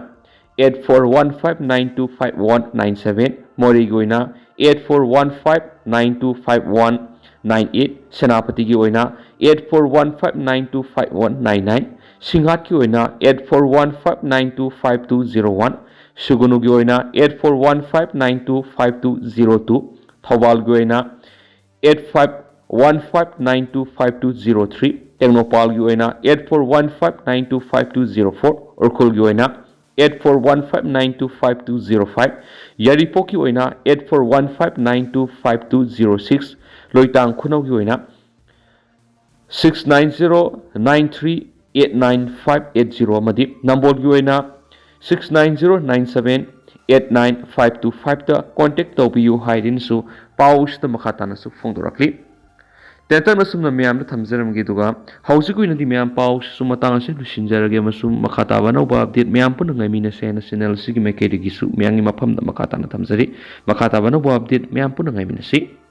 eight four one five nine two five one nine seven, ꯃꯣꯔꯦꯒꯤ ꯑꯣꯏꯅ eight four one five nine two five one nine eight, ꯁꯦꯅꯥꯄꯇꯤꯒꯤ ꯑꯣꯏꯅ eight four one five nine two five one nine nine, ꯁꯤꯡꯍꯥꯠꯀꯤ ꯑꯣꯏꯅ eight four one five nine two five two zero one, ꯁꯨꯒꯅꯨꯒꯤ ꯑꯣꯏꯅ eight four one five nine two five two zero two, ꯊꯧꯕꯥꯜꯒꯤ ꯑꯣꯏꯅ eight five one five nine two five two zero three, ꯇꯦꯡꯅꯧꯄꯜꯒꯤ ꯑꯣꯏꯅ eight four one five nine two five two zero four, ꯎꯈ꯭ꯔꯨꯜꯒꯤ ꯑꯣꯏꯅ eight four one five nine two five two zero five, ꯌꯥꯏꯔꯤꯄꯣꯛꯀꯤ ꯑꯣꯏꯅ eight four one five nine two five two zero six, ꯂꯣꯏꯇꯥꯡ ꯈꯨꯅꯧꯒꯤ ꯑꯣꯏꯅ six nine zero nine three eight nine five eight zero ꯑꯃꯗꯤ ꯅꯝꯕꯣꯜꯒꯤ ꯑꯣꯏꯅ six nine zero nine seven eight nine five two five ꯇ contact ꯇꯧꯕꯤꯌꯨ ꯍꯥꯏꯗꯨꯅꯁꯨ ꯄꯥꯎꯁꯤꯗ ꯃꯈꯥ ꯇꯥꯅꯁꯨ ꯐꯣꯡꯗꯣꯔꯛꯂꯤ꯫ ꯇꯦꯟꯇꯛꯅ ꯁꯨꯝꯅ ꯃꯌꯥꯝꯗ ꯊꯝꯖꯔꯝꯒꯦ, ꯑꯗꯨꯒ ꯍꯧꯖꯤꯛꯀꯤ ꯑꯣꯏꯅꯗꯤ ꯃꯌꯥꯝ ꯄꯥꯎꯁꯤꯁꯨ ꯃꯇꯥꯡ ꯑꯁꯤ ꯂꯣꯏꯁꯤꯟꯖꯔꯒꯦ, ꯑꯃꯁꯨꯡ ꯃꯈꯥ ꯇꯥꯕ ꯑꯅꯧꯕ ꯑꯞꯗꯦꯠ ꯃꯌꯥꯝ ꯄꯨꯟꯅ ꯉꯥꯏꯃꯤꯟꯅꯁꯦ ꯍꯥꯏꯅ ꯆꯦꯅꯦꯜ ꯑꯁꯤꯒꯤ ꯃꯥꯏꯀꯩꯗꯒꯤꯁꯨ ꯃꯌꯥꯝꯒꯤ ꯃꯐꯝꯗ ꯃꯈꯥ ꯇꯥꯅ ꯊꯝꯖꯔꯤ꯫ ꯃꯈꯥ ꯇꯥꯕ ꯑꯅꯧꯕ ꯑꯞꯗꯦꯠ ꯃꯌꯥꯝ ꯄꯨꯟꯅ ꯉꯥꯏꯃꯤꯟꯅꯁꯤ꯫